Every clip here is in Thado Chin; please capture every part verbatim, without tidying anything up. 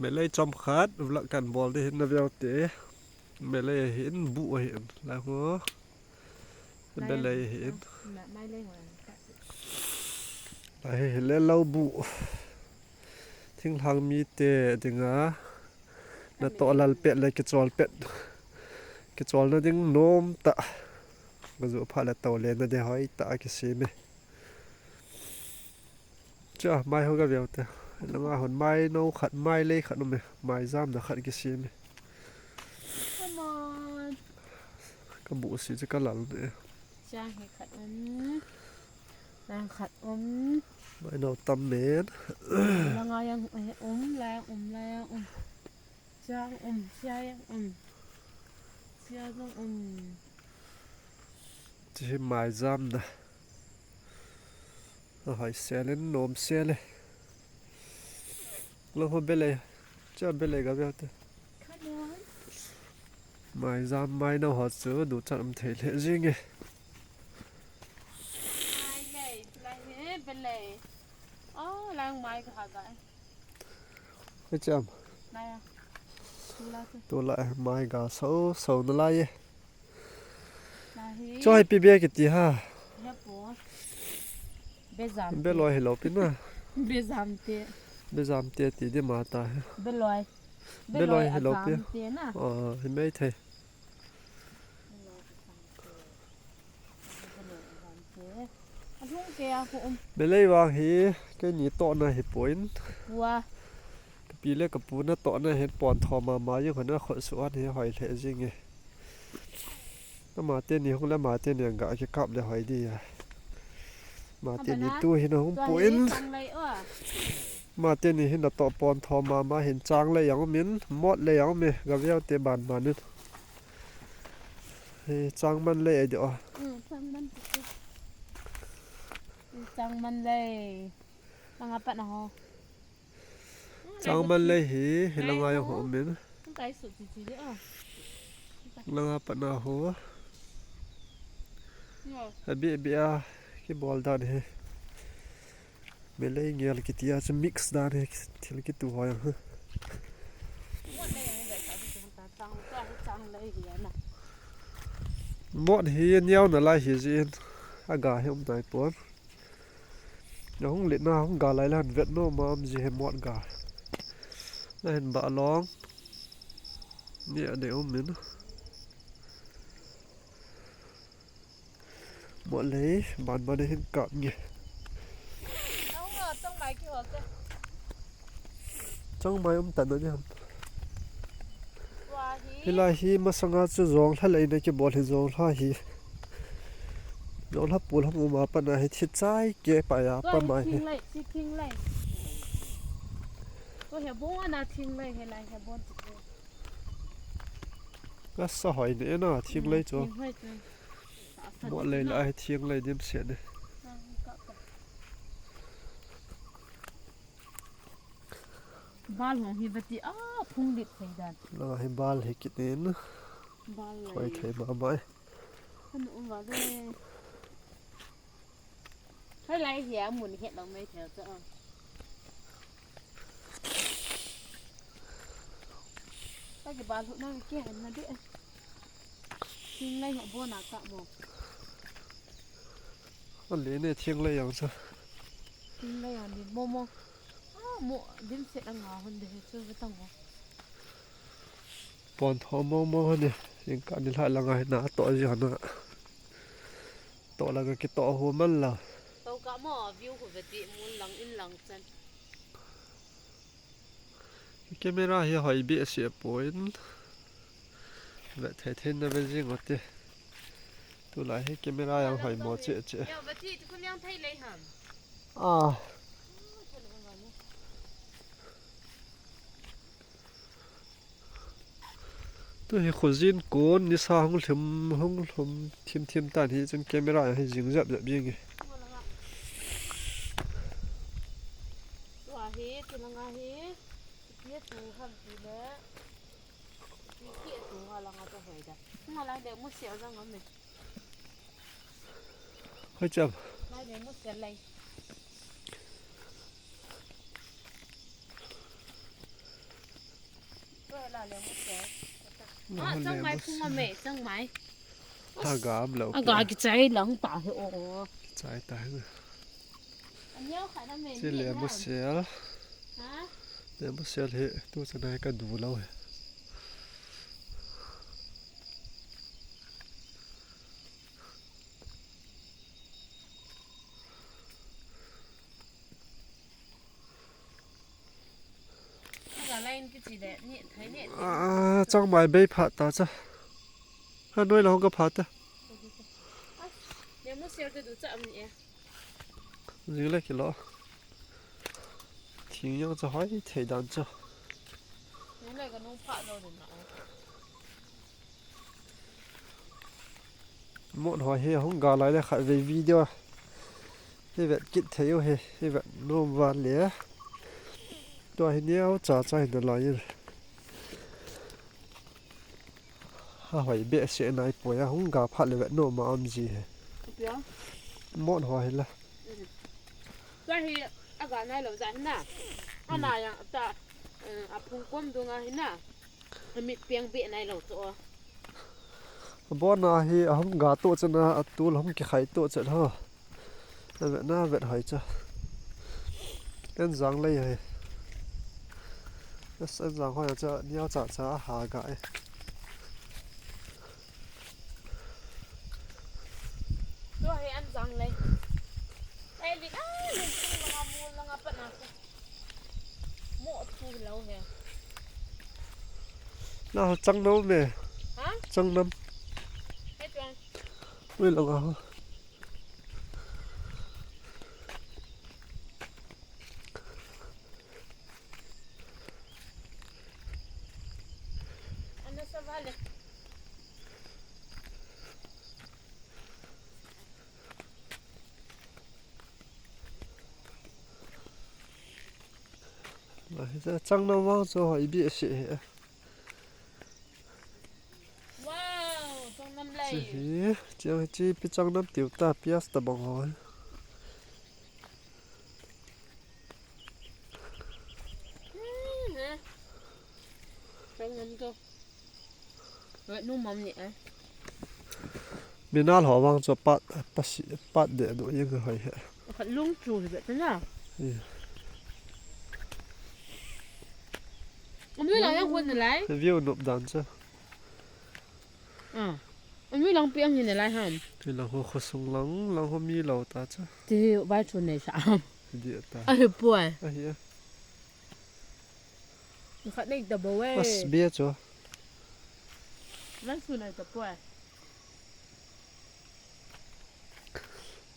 Melei chomkhat vlog kan bol ding hin na veu te. Melei hin bu hin la ho. Belei hin. Lai hi le lo bu. Thinglhang mite dinga. Na to lal pet le kichol pet. Kicholna ding nom ta. Ka ju pha le to le na de hoi ta kisem e. Cha, mai ho ka veu te. Langa hon mai no khat, mai lei khat um e. Mai jamna khat kisem e. Come on. Ka bu si chu ka lal ne. Chang hi khat um. Lang khat um. Mai no tam men. Langa jong um, la jong um, la jong um. Chang um, sia jong um. Sia jong um. Chi hi mai jamna. Ahoi sel in nom sel e. Lo ho belei. Cha belei ka veu te. Come on. Mai jam mai no ho chu du chan um thei le jing e. Mai lei, lai he belei. Oh, lang mai ka ha ga. Hei cham. Lai a. Tu la tu. Tu la mai ga so so na lai e. Lai hi. Cho hai pi be kiti ha. He po. Be jam. Be loi hi lo pi na. Be jam te. Be jam te ti de ma ta he. Be loi. Be loi hi lo pi. Te na. Ah, hi mai thei. Belei vang hi keini tohna hi poi. Ka pi le ka pu na tohna hin pon tho mama jing hon a khut su an hi hoi lheh jing e. Ama teni hung le ama teni ang ga kikap le hoi di a. Ama teni tu hin a hung poi. Ama teni hin a toh pon tho mama hin chang le jang um in, mot le jang um e, ga veu te ban ban in. He, changman lei ai de o. Mm, changman te. Changman lei. Langa pat na ho. Changman lei hi, hi langa jong ho um in. Kai su chi chi de o. Langa pat na ho. Abi, abi a, kibol dan hi. Melei ngel kiti a chu mix dan hi thil kitu hoi ang. Mot hi niau na lai hi jin a ga hi um nai pon. Na hung let na hung ga lai la han vet no ma um ji he mot ga. Na hin ba long. Ni a de um min. Mot lei, ban ban hin kap nge. Nang a, changmai kihol te. Changmai um tan na ni ham. Tua hi. Hilai hi masanga chu jonglha lei na kibol hi jonglha hi. Jonglha pul ham um a pat na hi thi chai ke pa ya pa mai hi. Thing lei, chi thing lei. Ko he bon ana thing lei he lai he bon chi. Ka sa hoi ne na thing lei chu. Thing lei chu. Mot lei la hi thing lei dim se ne. Bal hong hi vati a phung lit thei dan. La hi bal hi kitin. Bal lai. Hoi thei ma mai. Kan um va le. Hoi lai hi a mun het lo mai thei chu. Ta ki bal hu na ki han na di. Thing lei hi bon a ka mo. A le ne thing lei jang chu. Thing lei jang di mo mo. A mo dim se a nga hon de he chu ve tang o. Pon tho mo mo hon de. Jing ka ni lha langa hi na to ji hon na. To langa ki to ho man la. To ka mo view ho ve ti mun lang in lang chan. Camera hi hoi behseh poi. Vet thei thei na ve jing u te. Tulai hi camera jong hoi mo cheh cheh. Yo, vati tu kun jong thei lei ham. Ah. Tu hi khojin kon nisa hung lhum, hung lhum thim thim tan hi chun camera hi jing jep jep jing e. Tua hi, tu langa hi, pi tu ham ti le, pi ki tu nga langa tu hoi da. Nga lai de mu sia jang am me. Hoi cham. Lai de mu sia lai. Ah, changmai phung a me, changmai. Aga am lo. Aga kichai lang ta he o. Chai ta he. Aniao khat na me. Chi le mo sel. Ha? Le mo sel he, tu chana ka du lo he. Ah, changmai bei phat ta cha. Ha noi la hong ka phat ta. Jing le kilo. Thing jong cha hoi thei dan cha. Mot ho hi hung ga lai le khat ve video. Hi vet kit thei u hi, hi vet nom van le. Tua hi neo cha cha hin lai in. Ha hoi be se nai poi a hung ga phat le vet nom ma am ji hi. Mot ho hi la. Tua hi aga nai lo ja hin na. Ana yang ta, a phung kom dunga hin na. Amit piang be nai lo to. Bona hi ahung ga to chana atul hung kikhai to chan ho. Na vet na vet hoi cha. En jang lei hoi. Yes, en jang hoi cha niao cha cha ha ga e. Tua hi an jang lei. Ai, li, ai, li, li, langa, mu, langa, pat na ko. Mo, tu, lau, he. Na, chang nam me. Ha? Chang nam. He, tuang. Ui, langa, ho. Chang nam vang chu hoi bia si he. Wow, chang nam lai. Chi hi, chi hi, chi pi chang nam tiu ta, pias ta bang hoi. Hmm, he. Chang nam to. Vet nu mam ni ai. Minal ho vang chu pat, pasi, pat de du jeng hoi he. Khat lung chu hi vet na. Ui. Ami lang yang hon lai. View nop dan chu. Ah. Ami lang piang hin lai ham. Ti lang ho khosung lang, lang ho mi lo ta chu. Ti vai chu nei sa ham. Di ta. Ahi puai. Ahi a. Khat nei ta bo e. As bia chu. Lang su nei ta puai.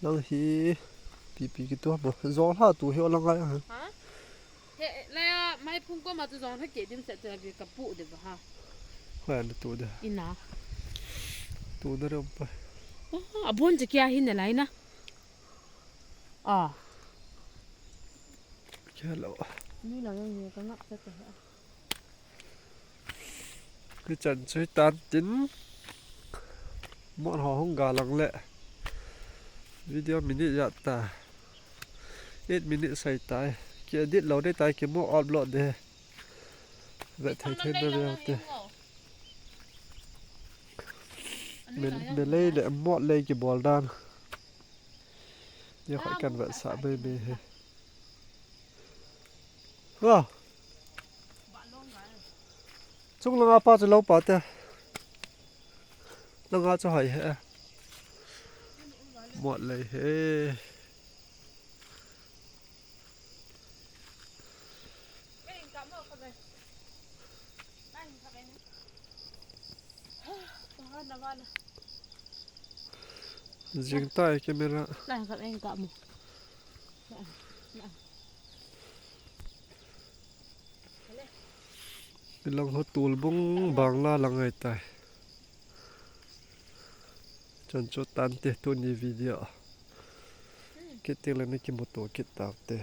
Lang hi pipi kitu mo. Zong ha tu hi o lang ai ha. Ha? He, la ya, mai phung ko ma tu zong ha ke dim se tu bi ka pu de ba ha. Hoi an tu de. Ina. Tu de rom pa. Ah, abon je kya hi na lai na. Ah. Kya lo. Ni lang ni ka ngap sa ta ha. Hichan chu hitan tin. Mot ho hung ga lang le. Video minute jat ta. Eight minutes sai tai. Ki edit lo dei tai, ki mo upload de. Vet thei thei na le te. Me, me lei le mot lei ki bol dan. Ni khoi kan vet sa bei bei he. Wow. Chung langa pa chu lo pa te. Langa chu hoi he. Mot lei he. Jing tai camera. Lang ka eng ka mo. Lang ho tul bung bang la lang ai tai. Chun chu tan te tuni video. Kit ting le ni kimuto kit tau te.